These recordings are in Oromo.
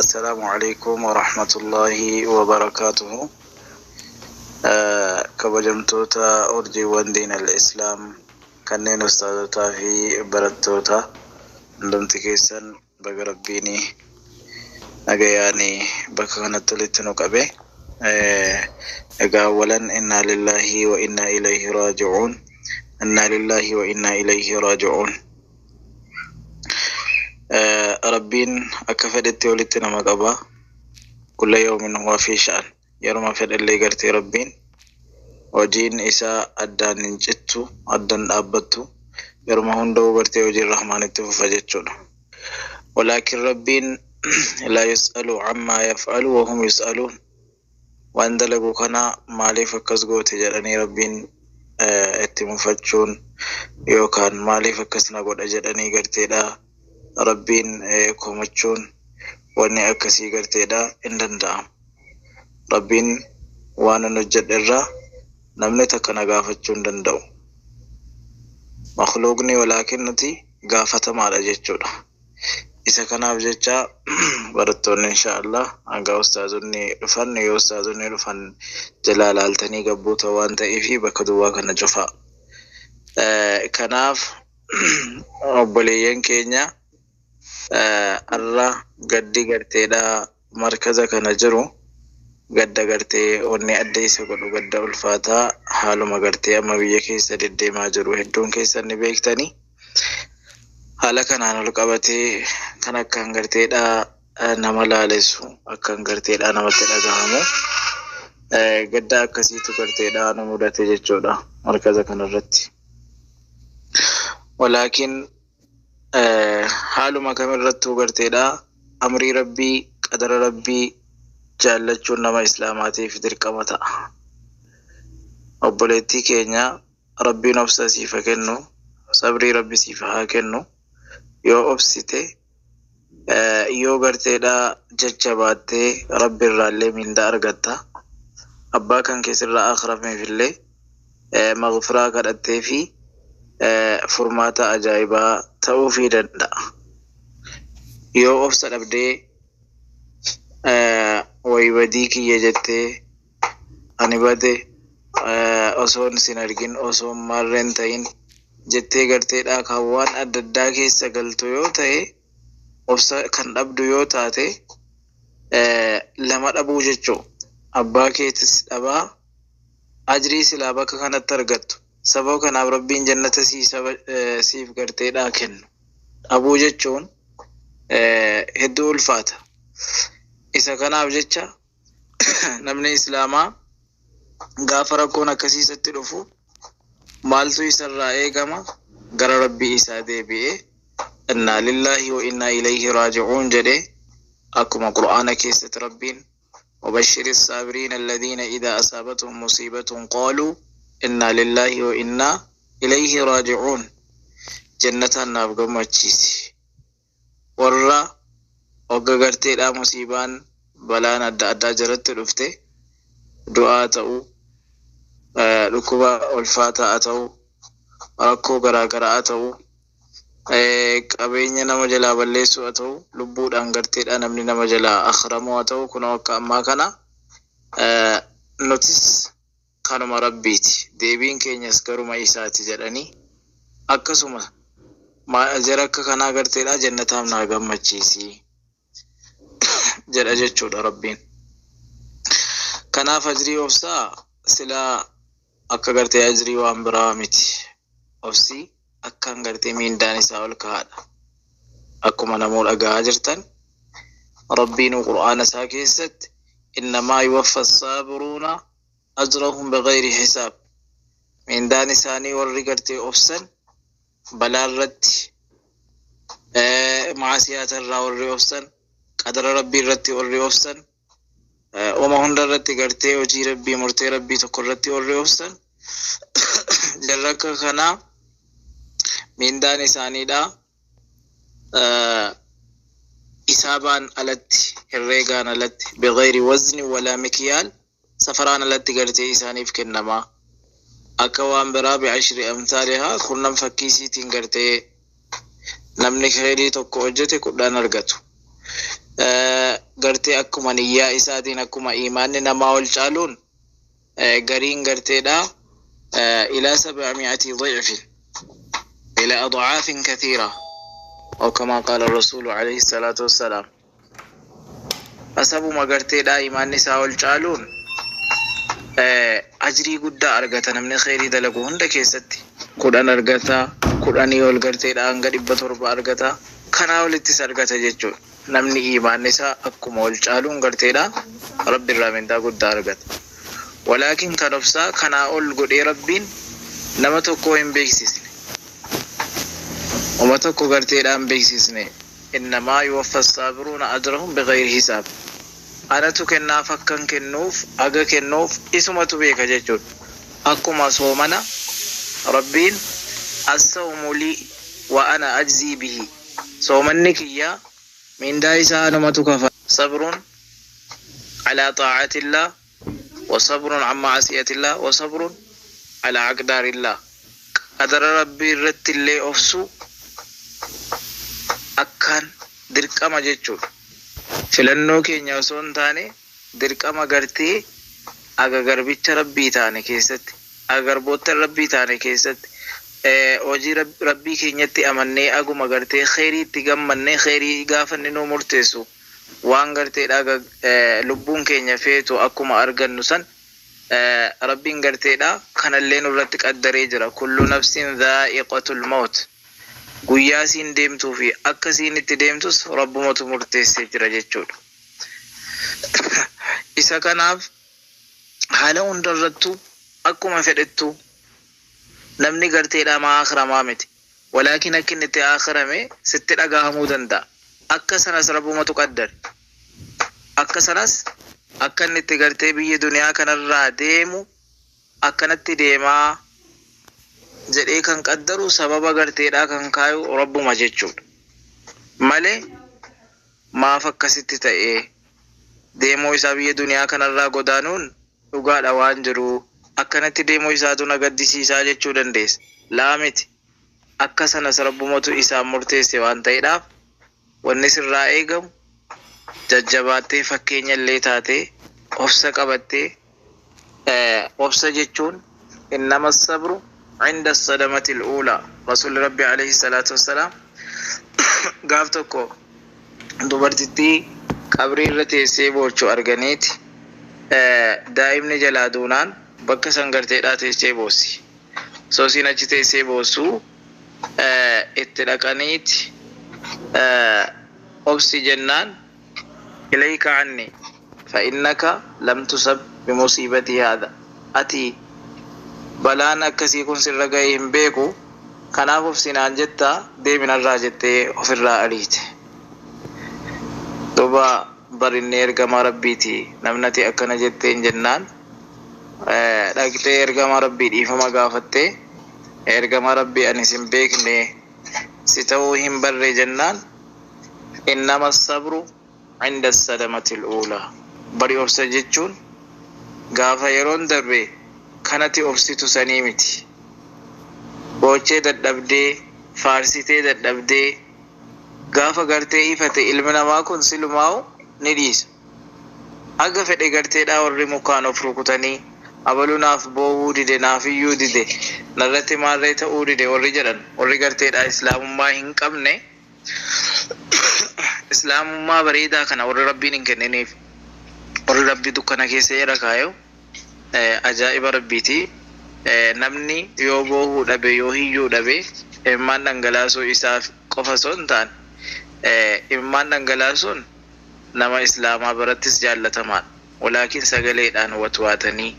Assalaamu alaikum warahmatullaahi wabarakaatuhu. Kabajamtoota urjiiwwan diin al-Islaam, kanneen ustaazotaa fi barattoota, hundumti keessan baga Rabbiin nagayaani bakka kanatti walitti nu qabe. Egaa awwalan, innaa lillaahi wa innaa ilayhi raaji'uun. Innaa lillaahi wa innaa ilayhi raaji'uun. Rabbiin akka fedhetti walitti nama qaba. Kulla yawmin huwa fi sha'an. Yeruma fedhellee gartee Rabbiin hojiin isaa addaan hin cittu, addaan dhaabbattu. Yeruma hunda'uu gartee hojiin Rahmaan itti fufa jechuudha. Walaakin Rabbiin laa yus'alu ammaa yaf'alu wa hum yus'aluun. Waan dalagu kana maaliif akkas goote jedhanii Rabbiin itti mufachuun yookaan maaliif akkas na godha jedhanii garteedha Rabbiin komachuun, wanni akkasii garteedha hin danda'amu. Rabbiin waan an hojjedhe irraa namni takka na gaafachuu hin danda'u. Makhluuqni, walaakin nuti gaafatamaadha jechuudha. Isa kanaaf jecha barattoonni, insha Allah, hanga ustaazonni dhufan, yoo ustaazonni dhufan jalaa laaltanii gabbuuta waan ta'eef, bakka duwwaa kana cufaa. Kanaaf obboleeyyan keenya, har'a gaddi garteedha markaza kana jiru, gadda gartee wanni adda isa godhu, gadda ulfaataa, haaluma gartee amma biyya keessa deddeemaa jiru hedduun keessan ni beektanii. Haala kanaan ol qabatee kan akkaan garteedha nama laalessu, akkaan garteedha namatti dhagahamu, gadda akkasiitu garteedha nu mudate jechuudha markaza kanarratti. Walaakin haaluma kamirrattuu garteedha amrii Rabbii, qadara Rabbii jaallachuun nama Islaamaatiif dirqama ta'a. Obboleettii keenya, Rabbiin obsa siif haa kennu, sabrii Rabbi siif haa kennu. Yoo obsite, yoo garteedha jajjabaattee, Rabbi irraallee mindaa argatta. Abbaa kan keessirraa akhirameefillee maghfiraa kadhattee fi furmaata ajaa'ibaa ta'uufii danda'a. Yoo obsa dhabdee, wayi badii kiyya jettee, ani bade, osoon sin argin, osoon maarreen ta'in jettee garteedha kan waan adda addaa keessa galtu yoo ta'e, obsa kan dhabdu yoo taate, lama dhabuu jechuu. Abbaa keetis dhabaa, ajrii silaa bakka kanatti argattu, sababa kanaaf Rabbiin jannata siif garteedhaa kennu dhabuu jechuun hedduu ulfaata. Isa kanaaf jecha namni Islaamaa gaafa rakkoon akkasii isatti dhufu maaltu isarraa eegama? Gara Rabbii isaa deebi'ee, innaa lillaahi wa innaa ilayhi raaji'uun jedhee, akkuma Qur'aana keessatti Rabbiin وبشر الصابرين الذين إذا أصابتهم مصيبة قالوا إنا لله وإنا إليه راجعون. Jannata naaf gammachiisi warra hogga garteedha musiibaan, balaan adda addaa jalatti dhufte, du'aa ta'uu, dhukkuba ulfaataa ta'uu, rakkoo garaa garaa ta'uu, qabeenya nama jalaa balleessuu haa ta'u, lubbuudhaan garteedha namni nama jalaa akhramuu haa ta'u, kunoo akka ammaa kana, nutis kanuma Rabbiiti, deebiin keenyas garuma isaati jedhanii, akkasuma jara akka kanaa garteedha jannataaf naa gammachiisi jedha jechuudha Rabbiin. Kanaaf ajrii obsaa silaa akka gartee ajrii waan biraa miti. Obsii akkaan gartee miindaan isaa ol ka'aadha. Akkuma namuu dhaga'aa jirtan, Rabbiin Qur'aana isaa keessatti innamaa yuwaffa saabiruuna ajrahum bighayri hisaab. Miindaan isaanii warri gartee obsan, balaa irratti, maasiyaata irraa warri obsan, qadara Rabbii irratti warri obsan, uma hunda irratti gartee hojii Rabbii, murtee Rabbii tokko irratti warri obsan, jarra akka kanaa mindaan isaaniidha hisaabaan alatti, herreegaan alatti, bighayri wazni walaa mikyaal, safaraan alatti gartee isaaniif kennama. Akka waan biraa bi'ashri amsaalihaa, 10 fakkiisiitiin gartee namni kheyrii tokko hojjete 10 argatu. Gartee akkuma niyyaa isaatiin, akkuma imaanni namaa ol caaluun, gariin garteedha ilaa 700 ضعف إلى أضعاف كثيرة، أو كما قال الرسول عليه الصلاة والسلام. Asabuma garteedha imaanni isaa ol caaluun ajrii guddaa argata. Namni kheyrii dalagu hunda keessatti 10 argata, 10 ol garteedha hanga 700 argata, kanaa olittis argata jechuudha. Namni imaanni isaa akkuma ol caaluun garteedha Rabbi irraa mindaa guddaa argata. Walaakin kan obsaa kanaa ol godhee Rabbiin nama tokko hin beeksisne, uma tokko garteedha hin beeksisne. إنما يوفى الصابرون أجرهم بغير حساب. Anatu kennaaf, akkan kennuuf, aga kennuuf isumatu beeka jechuudha. Akkuma soomana Rabbiin الصوم لي وأنا أجزي به, soomanni kiyya, mindaa isaa anumatu kafa. صبر على طاعة الله وصبر عن معصية الله وصبر على أقدار الله. Qadara Rabbii irratti illee obsuu akkaan dirqama jechuudha. Filannoo keenya osoo hin taane dirqama gartee aga garbicha Rabbii taane keessatti, aga garboota Rabbii taane keessatti, hojii Rabbii keenyatti amannee, aguma gartee kheyriitti gammannee, kheyrii gaafa inni nuu murteessu waan garteedha aga lubbuun keenya feetu akkuma argannu san, Rabbiin garteedha kanallee nurratti qaddaree jira. كل نفس ذائقة الموت. Guyyaa siin deemtuu fi akka siin itti deemtus Rabbumatu murteessee jira jechuudha. Isa kanaaf haala hundarrattuu akkuma fedhettuu namni garteedha maa akhiramaa miti. Walaakin akka inni itti akhirame sitti dhagahamuu danda'a. Akka sanas Rabbumatu qaddare. Akka sanas akka inni itti gartee biyya duniyaa kanarraa deemu akkanatti deemaa jedhee kan qaddaru, sababa garteedhaa kan kaayu Rabbuma jechuudha. Malee maaf akkasitti ta'ee deemuu isaa, biyya duniyaa kanarraa godaanuun dhugaadha waan jiru, akkanatti deemuu isaatu na gaddisiisaa jechuu dandeessa. Laa, miti. Akka sanas Rabbumatu isaan murteesse waan ta'eedhaaf, wanni sirraa eegamu jajjabaattee, fakkeenya illee taatee, obsa qabattee. Obsa jechuun إنما الصبر عند الصدمة الأولى. Rasuulli Rabbi عليه الصلاة والسلام gaaf tokko dubartittii qabrii irra teessee boochu arganiiti, daa'imni jalaa duunaan bakka san garteedhaa teessee boossi. Soosiin achi teessee boossuu itti dhaqaniiti, obsi jennaan, إليك عني فإنك لم تصب بمصيبتي هذا. Ati balaan akkasii kun sirra ga'ee hin beeku, kanaaf obsinaan jetta, deeminarraa jettee ofirraa ariite. Duuba barinni ergamaa Rabbiiti, namnati akkana jetteen jennaan, dhaqxee ergamaa Rabbii dhiifama gaafattee, ergamaa Rabbii ani sin beekne, si ta'uu hin barre jennaan, إنما الصبر عند الصدمة الأولى. Bari obsa jechuun gaafa yeroon darbe kanatti obsitu sanii miti. Boochee dadhabdee, faarsitee dadhabdee, gaafa gartee ifate ilmi namaa kun silumaa'u ni dhiisa. Aga fedhe garteedhaa warri mukaan of rukutanii, abaluu naaf boohuu dide, naaf iyyuu dide, narratti maarree ta'uu dide warri jedhan, warri garteedhaa islaamummaa hin qabne, islaamummaa bareedaa kana warri Rabbiin hin kenniniif, warri Rabbi dukkana keessa jira kaayu, ajaa'iba Rabbiiti. Namni yoo boohuu dhabe, yoo hiyyuu dhabe, imimmaan dhangalaasuu isaaf qofa osoo hin taane, imimmaan dhangalaasuun nama islaamaa birattis jaallatamaadha. Walaakin sagaleedhaan watwaatanii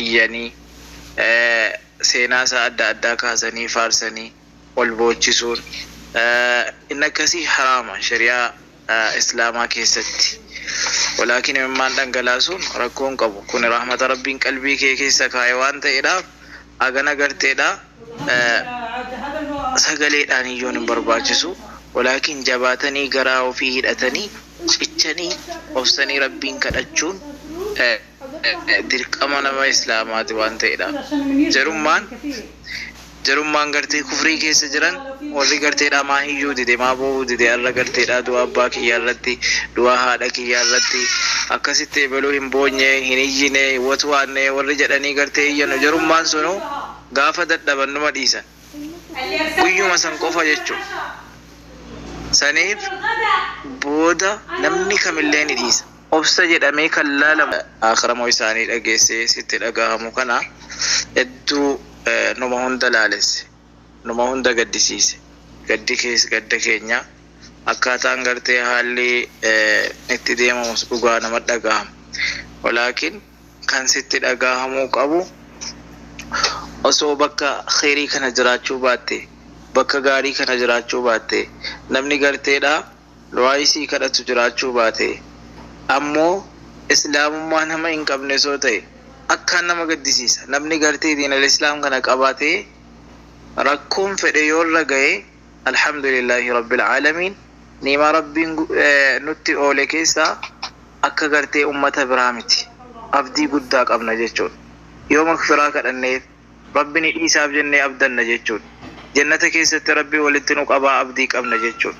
iyyanii, seenaa isaa adda addaa kaasanii faarsanii ol boochisuun inni akkasii haraama shari'aa islaamaa keessatti. Walaakin imimmaan dhangalaasuun rakkoo hin qabu. Kun rahmata Rabbiin qalbii kee keessa kaa'e waan ta'eedhaaf hagana garteedha sagaleedhaan iyyuun hin barbaachisu. Walaakin jabaatanii, garaa ofii hidhatanii, cichanii, obsanii Rabbiin kadhachuun dirqama nama islaamaati waan ta'eedhaaf. Jarummaan Jarummaan gartee kufrii keessa jiran warri garteedha maa hiyyuu dide, maa boo'uu dide, har'a garteedha du'a abbaa kiyyaa irratti, du'a haadha kiyyaa irratti akkasitti ebaluu hin boonye, hin iyyine, hin watwaanne warri jedhanii gartee iyyanu, jarummaan sunu gaafa dadhaban numa dhiisan. Guyyuma san qofa jechuudha. Saniif booda namni kamillee ni dhiisa. Obsa jedhamee kan laalamu akiramoo isaanii dhageessee sitti dhagahamu kana hedduu numa hunda laalesse, numa hunda gaddisiise. Gaddi kees gadda keenya, akkaataan gartee haalli itti deemamus dhugaa nama dhagahama. Walaakin kan sitti dhagahamuu qabu, osoo bakka kheyrii kana jiraachuu baatte, bakka gaarii kana jiraachuu baatte, namni garteedha du'aa isii kadhatu jiraachuu baate, ammoo islaamummaa nama hin qabne soo ta'e akkaan nama gaddisiisa. Namni gartee diinal islaam kana qabaatee rakkoon fedhe yoo irra ga'e, alhamdulillahi rabbil aalamiin, niimaa Rabbiin nutti oole keessaa akka gartee ummata biraa miti, abdii guddaa qabna jechuudha. Yoo magfiraa kadhanneef Rabbi ni dhiisaaf jennee abdanna jechuudha. Jannata keessatti Rabbi walitti nu qabaa abdii qabna jechuudha.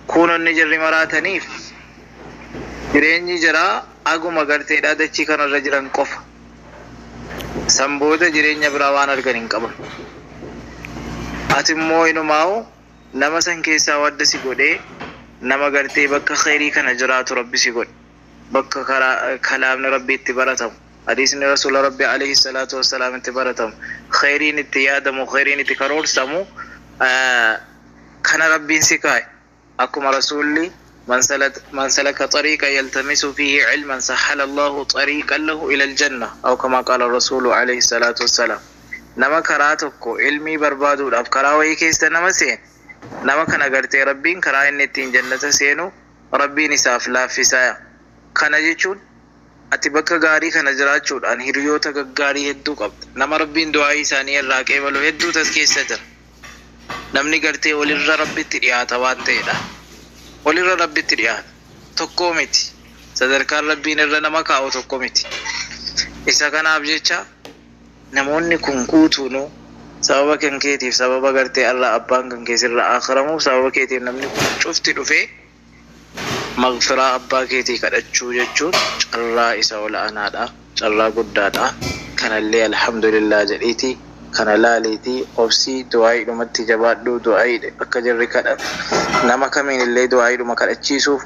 Kuunonni jarri maraataniif jireenyi jiraa aguma garteedha dachii kanarra jiran qofa. San booda jireenya biraa waan argan hin qaban. Ati immoo inumaa'u nama san keessaa wadda si godhee, nama gartee bakka kheyrii kana jiraatu Rabbi si godhe, bakka karaa kalaamni Rabbi itti baratamu, hadiisni rasuula Rabbi alayhi salaatu wassalaam itti baratamu, kheyriin itti yaadamu, kheyriin itti karoorsamu kana Rabbiin si kaa'e. Akkuma rasuulli man salaka xariiqa yaltamisu fiihi cilman sahhala Allahu xariiqan lahu ila aljanna, aw kama qaala rasuulu alayhi salaatu wassalaam, nama karaa tokko ilmii barbaaduudhaaf karaa wayii keessa nama seene, nama kana gartee Rabbiin karaa inni ittiin jannata seenu Rabbiin isaaf laaffisaa. Kana jechuun ati bakka gaarii kana jiraachuudhaan hiriyoota gaggaarii hedduu qabda. Nama Rabbiin du'aa'ii isaanii irraa qeebalu hedduu tas keessa jira. Namni gartee walirra Rabbitti dhiyaata waan ta'edha. Walirra Rabbitti dhiyaata. Tokkoo miti. Sadarkaan Rabbiin irra nama kaa'u tokko miti. Isa kanaaf jecha namoonni kun guutuunuu sababa kan keetiif, sababa gartee Allah abbaan kan keessirra akhiramuuf sababa keetiif namni kun cufti dhufee magfiraa abbaa keetii kadhachuu jechuun carraa isa ol aanaadha, carraa guddaadha. Kanallee alhamdulillah jedhiiti, kana laaliiti obsii, du'aa'iidhumatti jabaadhu, du'aa'ii akka jarri kadha nama kamiin illee du'aa'iidhuma kadhachiisuuf.